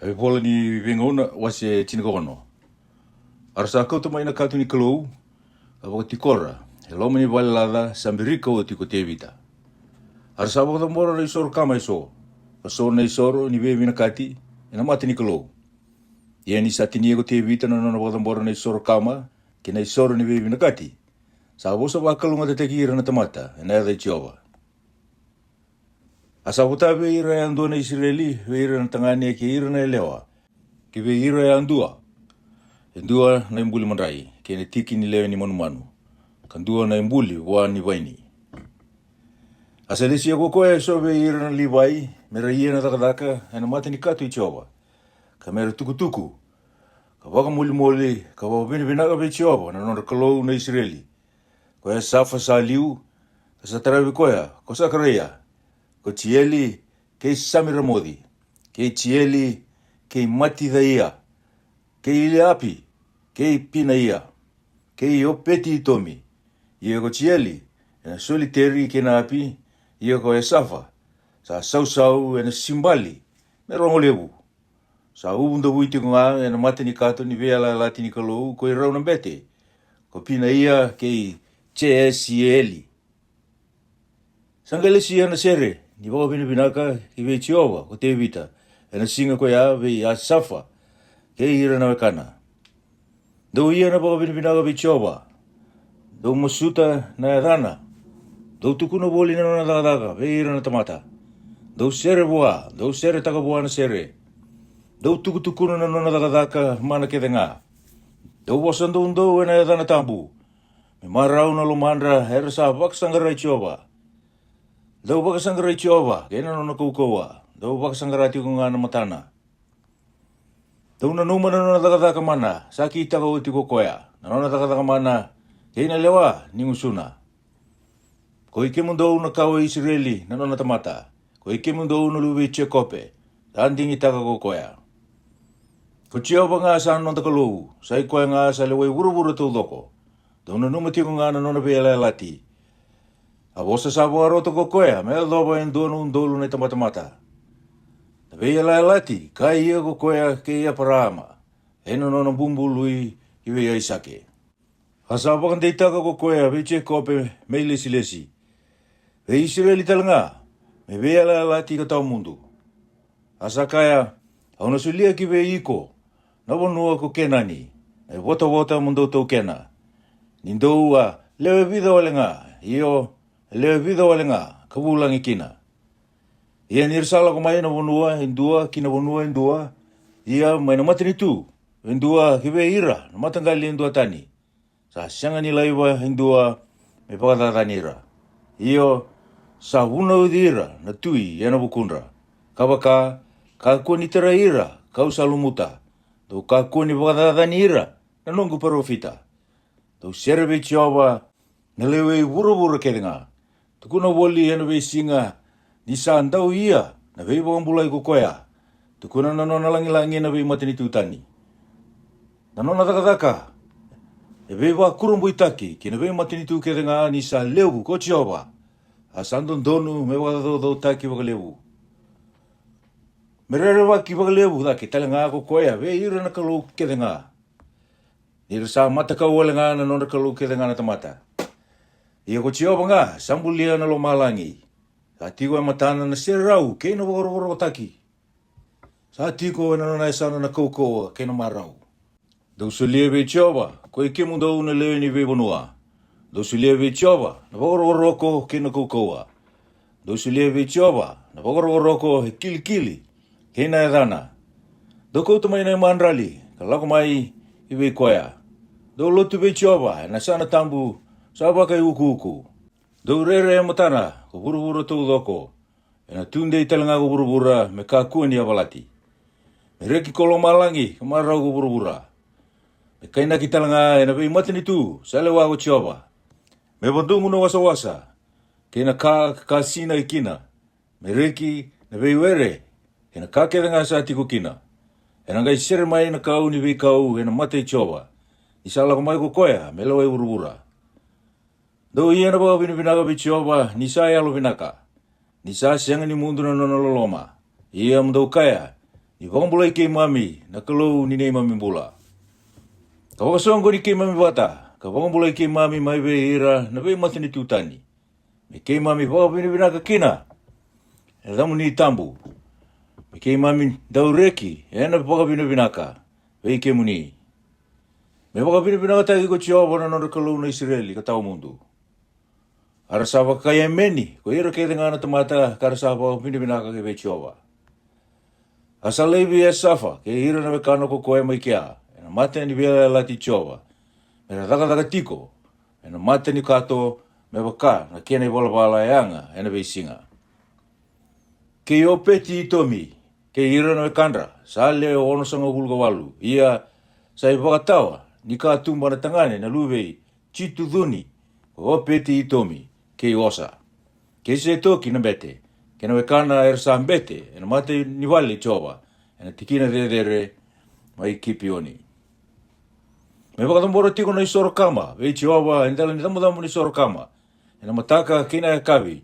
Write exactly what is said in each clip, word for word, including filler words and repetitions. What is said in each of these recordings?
Veivola ni Veigauna, wase tinikaono. A ra sa kauta mai na kato ni Kalou, ka vakatikora e loma ni vale laca sa birika oti ko Tevita. A ra sa vakacabora na isoro kama eso, ka so na isoro ni veivinakati, e na mata ni Kalou. Ia ni sa tinia ko Tevita na nona vakacabora na isoro kama kei na isoro ni veivinakati, sa vosa vakalougatataki ira na tamata e na yaca i Jiova. A sa vota vei ira yadua na Isireli, vei ira na tagane kei ira na yalewa, kei vei ira yadua, e dua na ibuli madrai kei na tiki ni lewe ni manumanu, ka dua na ibuli vua ni vaini. A sa lesia ko koya eso vei ira na Livai me ra ia na cakacaka e na mata ni kato i Jiova, ka me ra tukutuku, ka vakamolimoli, ka vakavinavinaka vei Jiova na nodra Kalou na Isireli. Ko Esafa sa liu, ka sa taravi koya ko Sakaraia, ko Jieli, kei Samiramoci, kei Jieli, kei Maticaia, kei Iliapi, kei Pinaia, kei Opeti-itomi. Ia ko Jieli e na soliteri kei na api, ia ko Esafa sa sausau e na simbali me rogo levu. Sa uvu davui tiko ga e na mata ni kato ni veiyalayalati ni Kalou ko i rau na bete, ko Pinaia kei Jesieli. Sa qai lesia na sere ni vakavinavinaka ki vei Jiova ko Tevita e na siga ko ya vei Asafa kei ira na wekana. Dou ia na vakavinavinaka vei Jiova, dou masuta na yacana, dou tukuna voli na nona cakacaka vei ira na tamata. Dou sere vua, dou seretaka vua na sere. Dou tukutukuna na nona cakacaka mana kece ga. Dou vosa doudou e na yacana tabu. Me marau na lomadra era sa vakasaqarai Jiova. Dou vakasaqarai Jiova kei na nona kaukauwa, dou vakasaqara tiko ga na matana. Dou nanuma na nona cakacaka mana sa kitaka oti ko koya, na nona cakacaka mana kei na lewa ni gusuna. Ko i kemudou na kawa i Isireli na nona tamata, ko i kemudou na luve i Jekope, sa digitaka ko koya. Ko Jiova ga sa noda Kalou, sa i koya ga sa lewai vuravura taucoko. Dou nanuma tiko ga na nona veiyalayalati. A vosa sa vakarota ko koya me yacova e dua na udolu na itabatamata. Na veiyalayalati ka ia ko koya kei Eparaama e na nona bubului ki vei Aisake. A sa vakadeitaka ko koya vei Jekope me ilesilesi, vei Isireli tale ga me veiyalayalati ka tawa mudu. A sa kaya, au na solia ki vei iko na vanua ko Kenani, na ivotavota mo dou taukena. Ni dou a lewe vica wale ga, io, e lewe vica wale ga ka vulagi kina. Ia ni ra sa lako mai na vanua e dua ki na vanua e dua, ia mai na matanitu e dua ki vei ira na mataqali e dua tani, sa sega ni laiva e dua me vakacacani ira. Io, sa vunauci ira na tui e na vukudra, ka vaka, kakua ni tarai ira ka'u sa lumuta. Dou kakua ni vakacacani ira na noqu parofita. Dou sere vei Jiova, na lewe i vuravura kece ga. Tukuna voli e na veisiga ni sa dau ia na veivakabulai ko koya. Tukuna na nona lagilagi e na veimatanitu tani, na nona cakacaka e veivakurabuitaki ki na veimatanitu kece ga, ni sa levu ko Jiova, a sa dodonu me vakacaucautaki vakalevu. Me rerevaki vakalevu cake tale ga ko koya vei ira na kalou kece ga, ni ra sa matakau wale ga na nodra kalou kece ga na tamata. Ia ko Jiova ga sa bulia na lomalagi. Sa tiko e matana na serau kei na vakarokorokotaki. Sa tiko e na nona yasana na kaukauwa kei na marau. Dou solia vei Jiova, ko i kemudou na lewe ni veivanua. Dou solia vei Jiova na vakarokoroko kei na kaukauwa. Dou solia vei Jiova na vakarokoroko e kilikili kei na yacana. Dou kauta mai na imadrali ka lako mai i vei koya. Dou lotu vei Jiova e na yasana tabu sa vakaiukuuku. Dou rere e matana ko vuravura taucoko. E na tudei tale ga ko vuravura me kakua ni yavalati. Me reki ko lomalagi ka marau ko vuravura. Me kainaki tale ga e na veimatanitu sa lewa ko Jiova. Me vadugu na wasawasa kei na ka ka kasina e kina. Me reki na veiwere kei na ka kece ga sa tiko kina. E na qai sere mai na kau ni veikau e na mata i Jiova, ni sa lako mai ko koya me lewai vuravura. Dou ia na vakavinavinaka vei Jiova ni sa yalovinaka, ni sa sega ni mudu na nona loloma. Ia mo dou kaya, ni vakabulai keimami na Kalou ni neimami bula, ka vakasoqoni keimami vata, ka vakabulai keimami mai vei ira na veimatanitu tani, me keimami vakavinavinaka kina e na yacamuni tabu, me keimami dau reki e na vakavinavinaka vei kemuni, me vakavinavinakataki ko Jiova na nodra Kalou na Isireli ka tawa mudu. A ra sa vakaemeni ko ira kece ga na tamata ka ra sa vakavinavinaka ki vei Jiova. A sa laivi Esafa kei ira na wekana ko koya mai kea e na mata ni veiyalayalati i Jiova, me ra cakacaka tiko e na mata ni kato, me vaka na kena ivalavala e yaga e na veisiga. Kei Opeti-itomi kei ira na wekadra sa le onosagavulu ka walu, ia sa ivakatawa ni katuba na tagane na luve i Jitucuni, ko Opeti-itomi, kei Osa, kei Setoki na bete, kei na wekana era sa bete e na mata ni vale i Jiova e na tikina cecere mai Kipioni, me vakacabora tiko na isoro kama vei Jiova e dela ni cabocabo ni soro kama e na mataka kei na yakavi,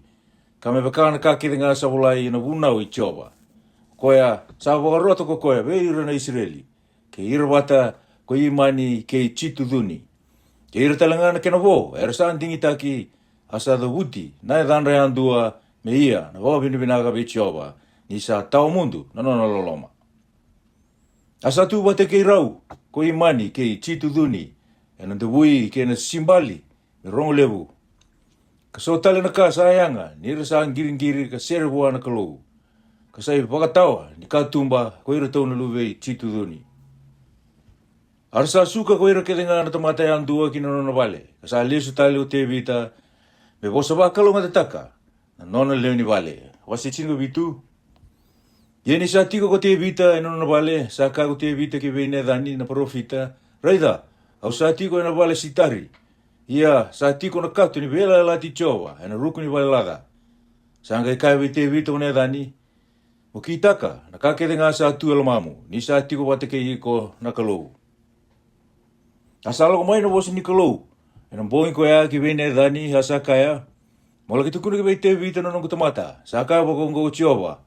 ka me vaka na ka kece ga sa volai e na vunau i Jiova, koya sa vakarota ko koya vei ira na Isireli, kei ira vata ko Imani kei Jitucuni, kei ira tale ga na kena vo era sa digitaki, a sa cavuti na yacadra yadua me ia na vakavinavinaka vei Jiova, ni sa tawa mudu na nona loloma. A sa tu vata kei rau ko Imani kei Jitucuni e na davui kei na sibali me rogo levu, ka so tale na ka sa yaga ni ra sa qiriqiri ka sere vua na Kalou, ka sa ivakatawa ni katuba ko iratou na luve i Jitucuni. A ra sa suka ko ira kece ga na tamata yadua ki na nona vale, ka sa lesu tale o Tevita me vosa vakalougatataka na nona lewe ni vale. Wase tinikavitu. Ia ni sa tiko ko Tevita e na nona vale, sa kaya ko Tevita ki vei Necani na parofita, "Raica, au sa tiko e na vale sitari, ia sa tiko na kato ni veiyalayalati i Jiova e na ruku ni vale laca." Sa qai kaya vei Tevita ko Necani, "Mo kitaka na ka kece ga sa tu e lomamu, ni sa tiko vata kei iko na Kalou." A sa lako mai na vosa ni Kalou e na bogi koya ki vei Necani, a sa kaya, "Mo laki tukuna ki vei Tevita na noqu tamata, sa kaya vakaoqo ko Jiova,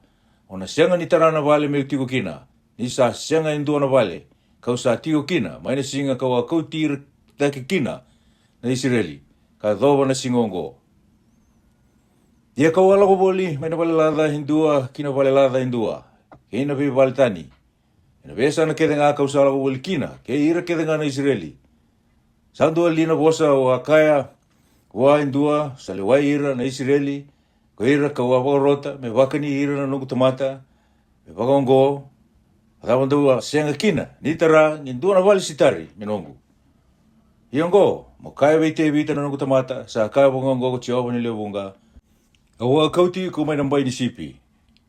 'O na sega ni tara na vale meu tiko kina, ni sa sega e dua na vale ka'u sa tiko kina mai na siga ka'u a kauti ira cake kina na Isireli, ka yacova na siga oqo. Ia ka'u a lako voli mai na vale laca e dua ki na vale laca e dua, kei na veivale tani, e na veiyasana kece ga ka'u sa lako voli kina, kei ira kece ga na Isireli. Sa dua li na vosa au a kaya vua e dua, sa lewai ira na Isireli, ko ira ka'u a vakarota me vakani ira na noqu tamata, me vakaoqo, a cava dou a sega kina ni tara ni dua na vale sitari me noqu?' Ia oqo, mo kaya vei Tevita na noqu tamata, 'Sa kaya vakaoqo ko Jiova ni lewe vuqa: Au a kauti iko mai na bai ni sipi,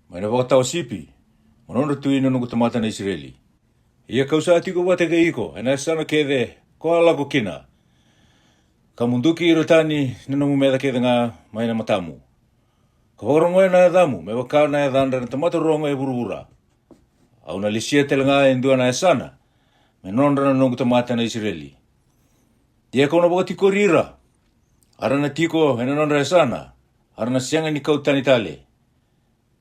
mai na vakatawa sipi, mo nodra tui na noqu tamata na Isireli. Ia ka'u sa tiko vata kei iko e na yasana kece ko a lako kina, ka muduki ira tani na nomu meca kece ga mai na matamu, ka vakarogoya na yacamu me vaka na yacadra na tamata rogo e vuravura. Au na lesia tale ga e dua na yasana me nodra na noqu tamata na Isireli. Ia ka'u na vakatikori ira, a ra na tiko e na nodra yasana, a ra na sega ni kau tani tale.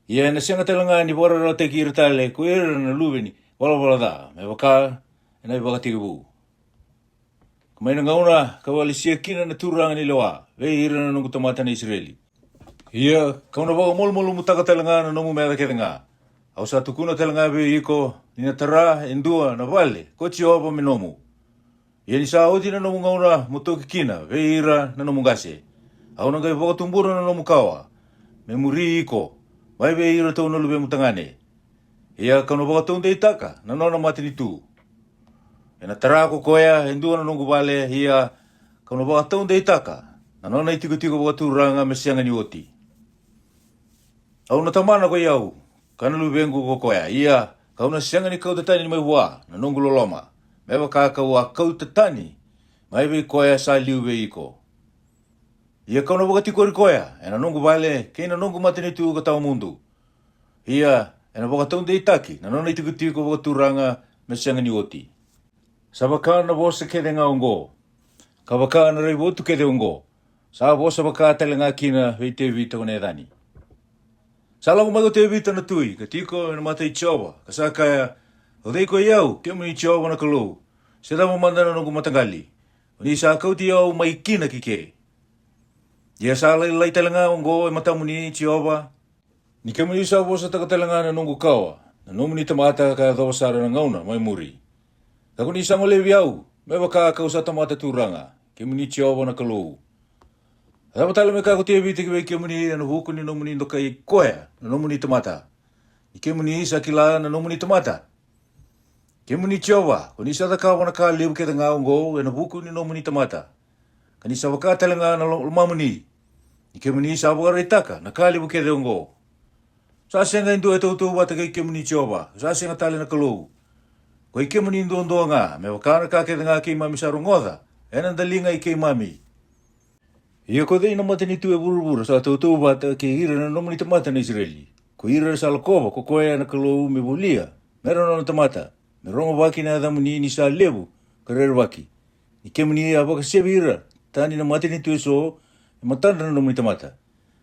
Ia e na sega tale ga ni vakararawataki ira tale ko ira na luve ni valavala ca, me vaka e na ivakatekivu, ka mai na gauna ka'u a lesia kina na turaga ni lewa vei ira na noqu tamata na Isireli. Ia ka'u na vakamalumalumutaka tale ga na nomu meca kece ga. Au sa tukuna tale ga vei iko ni na tara e dua na vale ko Jiova me nomu. Ia ni sa oti na nomu gauna mo toki kina vei ira na nomu qase, au na qai vakatubura na nomu kawa me muri iko mai vei iratou na luvemu tagane. Ia ka'u na vakataudeitaka na nona matanitu. E na tara ko koya e dua na noqu vale, ia ka'u na vakataudeitaka na nona itikotiko vakaturaga me sega ni oti. Au na tamana ko i au, ka na luvequ ko koya, ia ka'u na sega ni kauta tani mai vua na noqu loloma, me vaka ka'u a kauta tani mai vei koya sa liu vei iko. Ia ka'u na vakatikori koya e na noqu vale kei na noqu matanitu ka tawa mudu. Ia e na vakataudeitaki na nona itikotiko vakaturaga me sega ni oti. Sa vaka na vosa kece ga oqo, ka vaka na raivotu kece oqo, sa vosa vaka tale ga kina vei Tevita ko Necani. Sa lako mai ko Tevita na tui ka tiko e na mata i Jiova, ka sa kaya, O cei ko i au, kemuni Jiova na Kalou? Se cava mada na noqu mataqali, o ni sa kauti au mai kina ki ke? Ia sa lailai tale ga oqo e matamuni, Jiova, ni kemuni sa vosataka tale ga na noqu kawa na nomuni tamata ka yacova sara na gauna mai muri. Ka ko ni sa golevi au, me vaka ka'u sa tamata turaga, kemuni Jiova na Kalou. A cava tale me kaya ko Tevita ki vei kemuni e na vuku ni nomuni dokai koya na nomuni tamata, ni kemuni sa kila na nomuni tamata? Kemuni Jiova, ko ni sa cakava na ka levu kece ga oqo e na vuku ni nomuni tamata, ka ni sa vaka tale ga na lo- lomamuni, ni kemuni sa vakaraitaka na ka levu kece oqo. Sa sega e dua e tautauvata kei kemuni Jiova, sa sega tale na Kalou. Ko i kemuni duadua ga, me vaka na ka kece ga keimami sa rogoca e na daliga i keimami. Ia ko cei na matanitu e vuravura sa tautauvata kei ira na nomuni tamata na Isireli, ko ira sa lakova ko koya na Kalou me volia me ra nona tamata, me rogovaki na yacamuni ni sa levu ka rerevaki, ni kemuni a vakasevi ira tani na matanitu e so e matadra na nomuni tamata,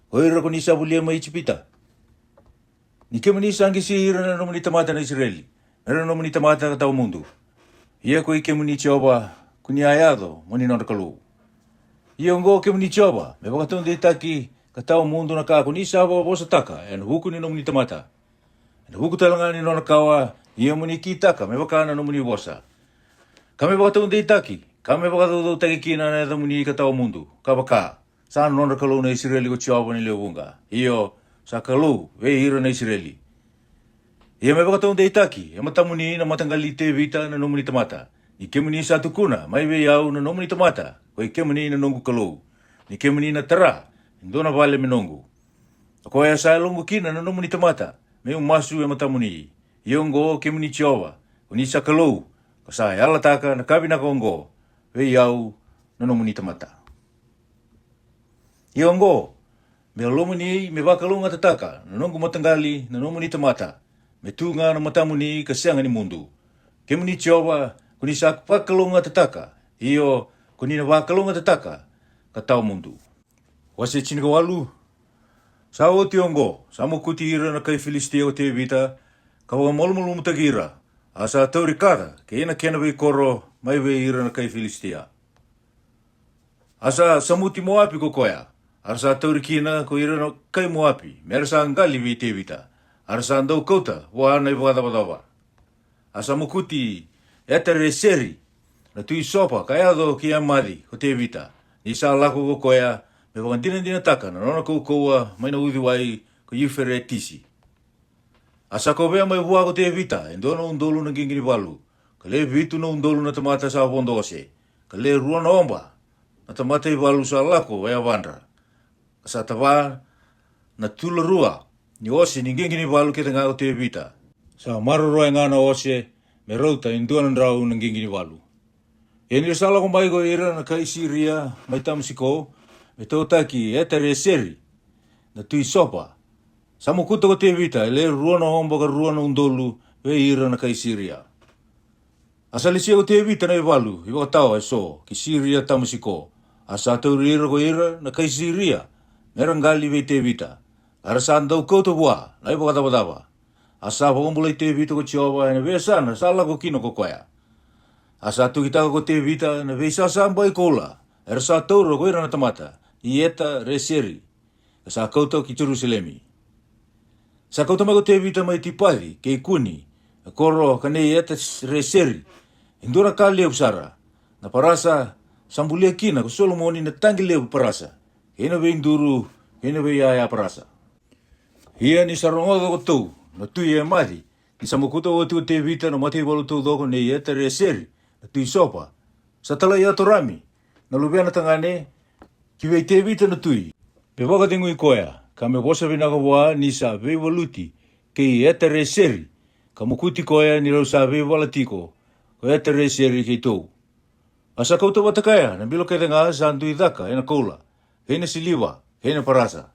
ko ira ko ni sa volia mai Ijipita? Ni kemuni sa qisi ira na nomuni tamata na Isireli me ra nomuni tamata ka tawa mudu. Ia ko i kemuni Jiova, ko ni a yaco mo ni nodra Kalou. Ia oqo kemuni Jiova, me vakataudeitaki ka tawa mudu na ka ko ni sa vakavosataka e na vuku ni nomuni tamata, e na vuku tale ga ni nona kawa, ia mo ni kitaka me vaka na nomuni vosa, ka me vakataudeitaki, ka me vakacaucautaki kina na yacamuni ka tawa mudu, ka vaka, Sa nodra Kalou na Isireli ko Jiova ni lewe vuqa, io, sa Kalou vei ira na Isireli. Ia me vakataudeitaki e matamuni na mataqali i Tevita na nomuni tamata, ni kemuni sa tukuna mai vei au na nomuni tamata, ko i kemuni na noqu Kalou, ni kemuni na tara e dua na vale me noqu. O koya sa yaloqu kina na nomuni tamata me'u masu e matamuni. Ia oqo kemuni Jiova, ko ni sa Kalou, ko sa yalataka na ka vinaka oqo vei au na nomuni tamata. Ia oqo, me yalomuni me vakalougatataka na noqu mataqali na nomuni tamata, me tu ga na matamuni ka sega ni mudu. Kemuni Jiova, ko ni sa vakalougatataka, io, ko ni na vakalougatataka ka tawa mudu. Wase tinikawalu. Sa oti oqo, sa mokuti ira na kai Filisitia o Tevita, ka vakamalumalumutaki ira, a sa tauri Kaca kei na kena veikoro mai vei ira na kai Filisitia. A sa samuti Moapi ko koya, a ra sa tauri kina ko ira na kai Moapi me ra sa qali vei Tevita, a ra sa dau kauta vua na ivakacavacava. A sa mokuti Etareseri na tui Sopa ka yaco ki Emaci ko Tevita, ni sa lako ko koya me vakadinadinataka na nona kaukauwa mai na uciwai ko Iuferetisi. A sa kovea mai vua ko Tevita e dua na udolu na qiqi ni valu, ka le vitu na udolu na tamata sa vodo ose, ka le rua na oba na tamata i valu sa lako e yavadra. Ka sa tava na tularua ni ose ni qiqi ni valu kece ga ko Tevita. Sa maroroya ga na ose me rauta e dua na drau na qiqi ni valu. Ia ni ra sa lako mai ko ira na kai Siria mai Tamasiko me tautaki Etareseri na tui Sopa, sa mokuta ko Tevita e le rua na oba ka rua na udolu vei ira na kai Siria. A sa lesia ko Tevita na ivalu ivakatawa eso ki Siria Tamasiko, a sa tauri ira ko ira na kai Siria me ra qali vei Tevita, a ra sa dau kauta vua na ivakacavacava. A sa vakabulai Tevita ko Jiova ena veiyasana sa lako kina ko koya. A sa tukitaka ko Tevita na veisasabai koula era sa taura ko ira na tamata i Etareseri, ka sa kauta ki Jerusalemi. Sa kauta mai ko Tevita mai Tipaci kei Kuni, e koro ka nei Etareseri, e dua na ka levu sara, na parasa sa bulia kina ko Solomoni na taqi levu parasa, kei na veiduru, kei na veiyaya parasa. Ia ni sa rogoca ko Tou na tui Emaci ni sa mokuta oti ko Tevita na mataivalu taucoko nei Etareseri na tui Sopa, sa talai Atorami na luvena tagane ki vei Tevita na tui, me vakacegui koya ka me vosa vinaka vua ni sa veivaluti kei Etareseri, ka mokuti koya ni rau sa veivala tiko ko Etareseri kei Tou. A sa kauta vata kaya na bilo kece ga sa dui caka ena koula, kei na siliva, kei na parasa.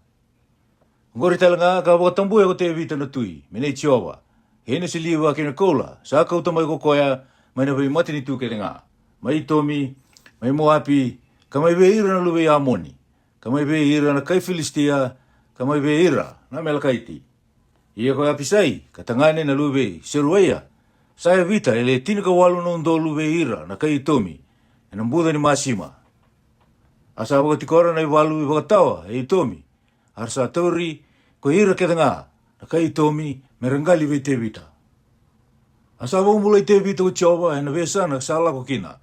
Oqori tale ga ka vakatabuya ko Tevita na tui me nei Jiova, kei na siliva kei na koula sa kauta mai ko koya mai na veimatanitu kece ga, mai Itomi, mai Moapi, ka mai vei ira na luve i Amoni, ka mai vei ira na kai Filisitia, ka mai vei ira na Amelekaiti. Ia ko Apisai ka tagane na luve i Seruaia, sa yavita e le tinikawalu na udolu vei ira na kai Itomi e na buca ni masima. A sa vakatikora na ivalu i vakatawa e Itomi, a ra sa tauri ko ira kece ga na kai Itomi me ra qali vei Tevita. A sa vakabulai Tevita ko Jiova e na veiyasana sa lako kina.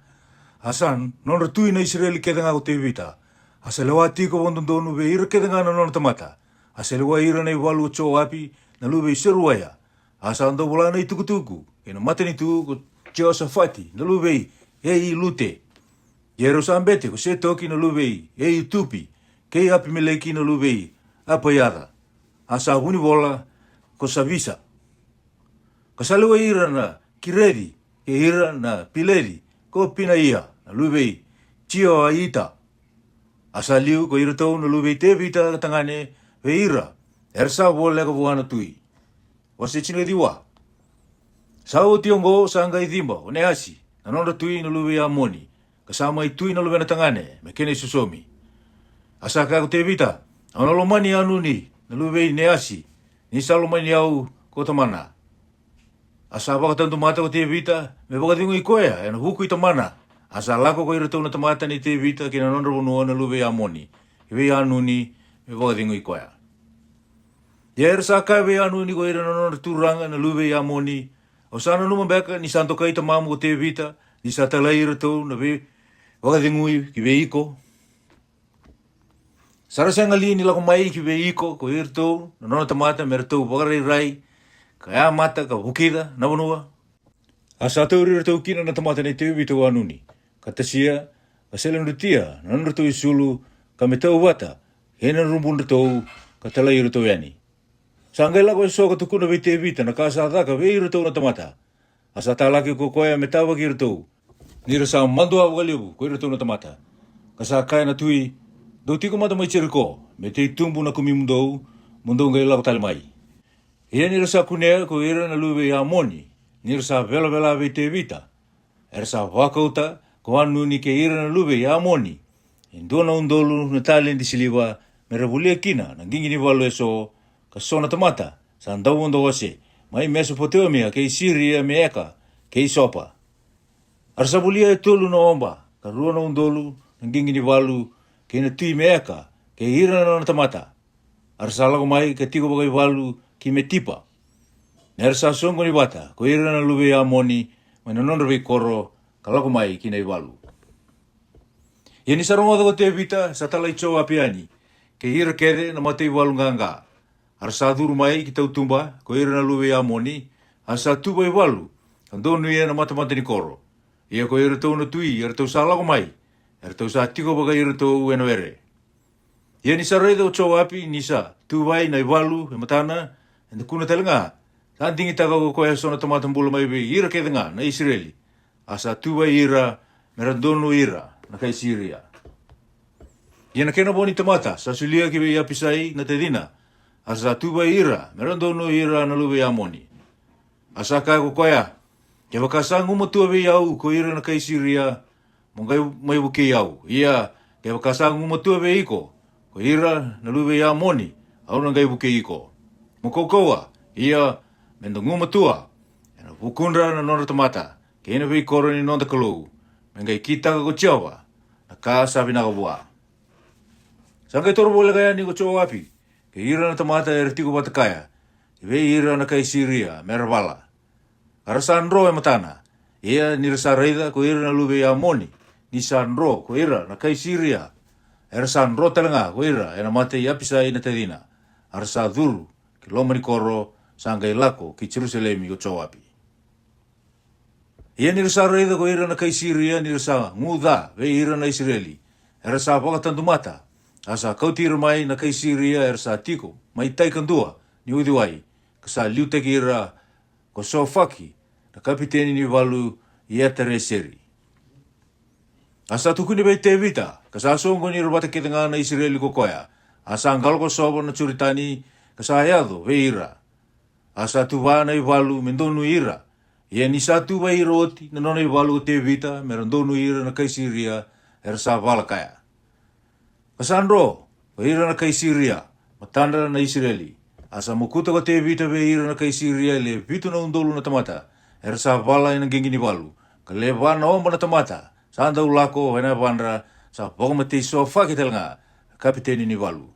A sa nodra tui na Isireli kece ga ko Tevita. A sa lewa tiko vakadodonu vei ira kece ga na nona tamata. A sa lewai ira na ivalu ko Joapi na luve i Seruaia. A sa dau vola na itukutuku e na matanitu ko Jeosafati na luve i Eilute. Ia erau sa bete ko Setoki na luve i Eitupi, kei Apimeleki na luve i Apaiaca. A sa vunivola ko Savisa. Ka sa lewai ira na Kireci, kei ira na Pileci, ko Pinaia na luve i Jioaita. A sa liu ko iratou na luve i Tevita ka tagane vei ira era sa voleka vua na tui. Wase tinikaciwa. Sa oti oqo sa qai ciba ko Neasi na nodra tui na luve i Amoni, ka sa mai tui na luvena tagane me kena isosomi. A sa kaya ko Tevita, au na lomani Anuni na luve i Neasi, ni sa lomani au ko tamana. A sa vakatadumata ko Tevita me vakacegui koya e na vuku i tamana. A sa lako ko iratou na tamata nei Tevita ki na nodra vanua na luve i Amoni, ki vei Anuni me vakacegui koya. Ia era sa kaya vei Anuni ko ira na nodra turaga na luve i Amoni, au sa nanuma beka ni sa dokai tamamu ko Tevita, ni sa talai iratou na veivakacegui ki vei iko? Sa ra sega li ni lako mai ki vei iko ko iratou na nona tamata me ratou vakarairai ka yamata ka vukica na vanua? A sa tauri iratou kina na tamata nei Tevita ko Anuni, ka tasia, ka sele drutia na nodratou isulu, ka me tauvata kei na rubudratou, ka talai iratou yani. Sa qai lako eso ka tukuna vei Tevita na ka sa caka vei iratou na tamata. A sa talaki ko koya me tavaki iratou, ni ra sa madua vakalevu ko iratou na tamata. Ka sa kaya na tui, dou tiko mada mai Jeriko me tei tubu na kumimudou, mo dou qai lako tale mai. Ia ni ra sa kunea ko ira na luve i Amoni, ni ra sa velavela vei Tevita, era sa vakauta ko Anuni kei ira na luve i Amoni e dua na udolu na taledi siliva, me ra volia kina na qiqi ni valu eso, ka so na tamata sa dau vodo ose mai Mesopotemia kei Siria, me Eka kei Sopa. A ra sa volia e tolu na oba ka rua na udolu na qiqi ni valu, kei na tui me Eka kei ira na nona tamata. A ra sa lako mai ka tiko vakaivalu ki Metipa, me ra sa soqoni vata ko ira na luve i Amoni mai na nodra veikoro, ka lako mai ki na ivalu. Ia ni sa rogoca ko Tevita, sa talai Joapi yani kei ira kece na mataivalu qaqa. A ra sa curu mai ki tautuba ko ira na luve i Amoni, a sa tuva i valu ka donuya na matamata ni koro. Ia ko iratou na tui eratou sa lako mai, eratou sa tiko vakai iratou e na were. Ia ni sa raica ko Joapi ni sa tuvai na ivalu e matana, e dakuna tale ga, sa digitaka ko koya eso na tamata bula mai vei ira kece ga na Isireli. A sa tuvai ira me ra donui ira na kai Siria. Ia na kena vo ni tamata sa solia ki vei Apisai na tacina, a sa tuvai ira me ra donui ira na luve i Amoni. A sa kaya ko koya, kevaka sa gumatua vei au ko ira na kai Siria, mo qai mai vukei au. Ia kevaka sa gumatua vei iko ko ira na luve i Amoni, au na qai vukei iko. Mo kaukauwa, ia me da gumatua e na vukudra na nodra tamata, kei na veikoro ni noda Kalou, me qai kitaka ko Jiova na ka sa vinaka vua. Sa qai toro voleka yani ko Joapi kei ira na tamata era tiko vata kaya ki vei ira na kai Siria me ra vala. A ra sa dro e matana. Ia ni ra sa raica ko ira na luve i Amoni ni sa dro ko ira na kai Siria, era sa dro tale ga ko ira e na mata i Apisai na tacina. A ra sa curu ki loma ni koro, sa qai lako ki Jerusalemi ko Joapi. Ia ni ra sa raica ko ira na kai Siria ni ra sa gu ca vei ira na Isireli, era sa vakatadumata. A sa kauti ira mai na kai Siria era sa tiko mai tai kadua ni uciwai, ka sa liutaki ira ko Sofaki na kapiteni ni valu i Etereseri. A sa tukuni vei Tevita, ka sa soqoni ira vata kece ga na Isireli ko koya. A sa qalo ko Sova na Joritani, ka sa yaco vei ira. A sa tuva na ivalu me donui ira. Ia ni sa tuvai ira oti na nona ivalu ko Tevita me ra donui ira na kai Siria, era sa vala kaya. Ka sa dro ko ira na kai Siria matadra na Isireli, A sa mokuta ko Tevita vei ira na kai Siria e le vitu na udolu na tamata, era sa vala ena qiqi ni valu, ka le va na oba na tamata sa dau lako ena yavadra, sa vakamatei Sofaki tale ga, na kapiteni ni valu.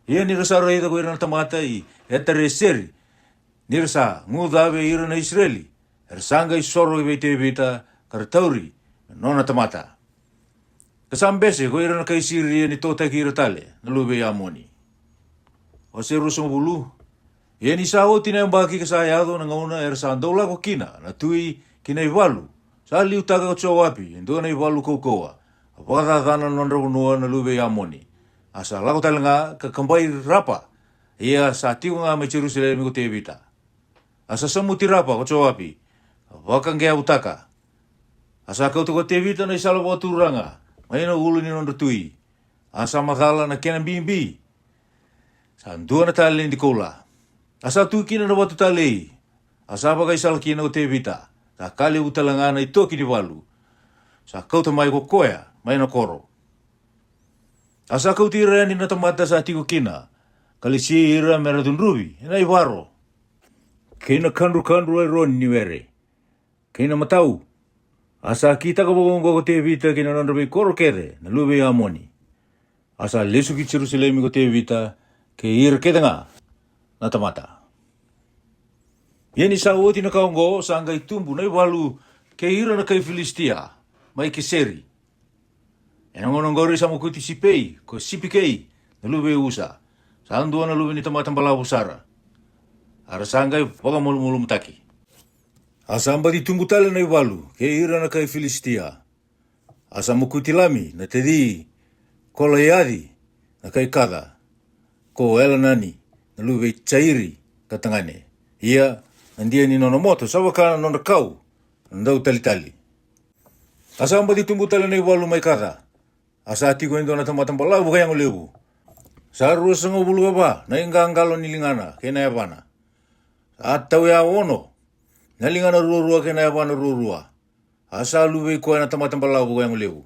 Ia ni ra sa raica ko ira na tamata i Etareseri ni ra sa guca vei ira na Isireli, era sa qai soro vei Tevita, ka ra tauri na nona tamata. Ka sa bese ko ira na kai Siria ni totaki ira tale na luve i Amoni. O se ruasagavulu. Ia ni sa oti na yabaki ka sa yaco na gauna era sa dau lako kina na tui ki na ivalu, sa liutaka ko Joapi e dua na ivalu kaukauwa, ka vakacacana na nodra vanua na luve i Amoni. A sa lako tale ga ka kabai Rapa. Ia sa tiko ga mai Jerusalemi ko Tevita. A sa samuti Rapa ko Joapi, ka vakaqeavutaka. A sa kauta ko Tevita na isala vakaturaga mai na ulu ni nodra tui. A sa macala na kena bibi, sa dua na taledi koula. A sa tu kina na vatu talei. A sa vakaisala kina ko Tevita, sa ka levu tale ga na itoki ni valu. Sa kauta mai ko koya mai na koro. A sa kauti ira yani na tamata sa tiko kina, ka lesi ira me ra cudruvi ena ivaro, kei na kadrukadru aironi ni were, kei na matau. A sa kitaka vakaoqo ko Tevita kei na nodra veikoro kece na luve i Amoni. A sa lesu ki Jerusalemi ko Tevita kei ira kece ga na tamata. Ia ni sa oti na ka oqo, sa qai tubu na ivalu kei ira na kai Filisitia mai Keseri. Ena gauna oqori sa mokuti Sipei ko Sipikei na luve i Usa, sa dua na luve ni tamata balavu sara. A ra sa qai vakamalumalumutaki. A sa baci tubu tale na ivalu kei ira na kai Filisitia. A sa mokuti Lami na taci Kolaiaci na kai Kaca, ko Elanani na luve i Jairi ka tagane. Ia na dia ni nona moto sa vaka na nodra kau na dautalitali. A sa baci tubu tale na ivalu mai Kaca. A sa tiko e dua na tamata balavu ka yago levu. Sa ruasagavulu ka va na iqaqalo ni ligana kei na yavana. Sa tauya ono na ligana ruarua kei na yavana ruarua. A sa luvei koya na tamata balavu ka yago levu.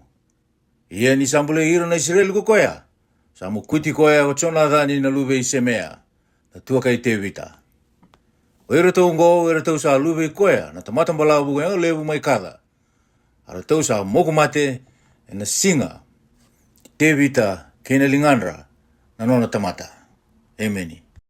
Ia ni sa bolei ira na Isireli ko koya, sa mokuti koya ko Jonacani na luve i Semea, na tuaka i Tevita. O iratou oqo, o iratou sa luvei koya na tamata balavu ka yago levu mai Kaca. A ratou sa moku mate ena siga i Tevita kei na ligadra na nona tamata. Emeni.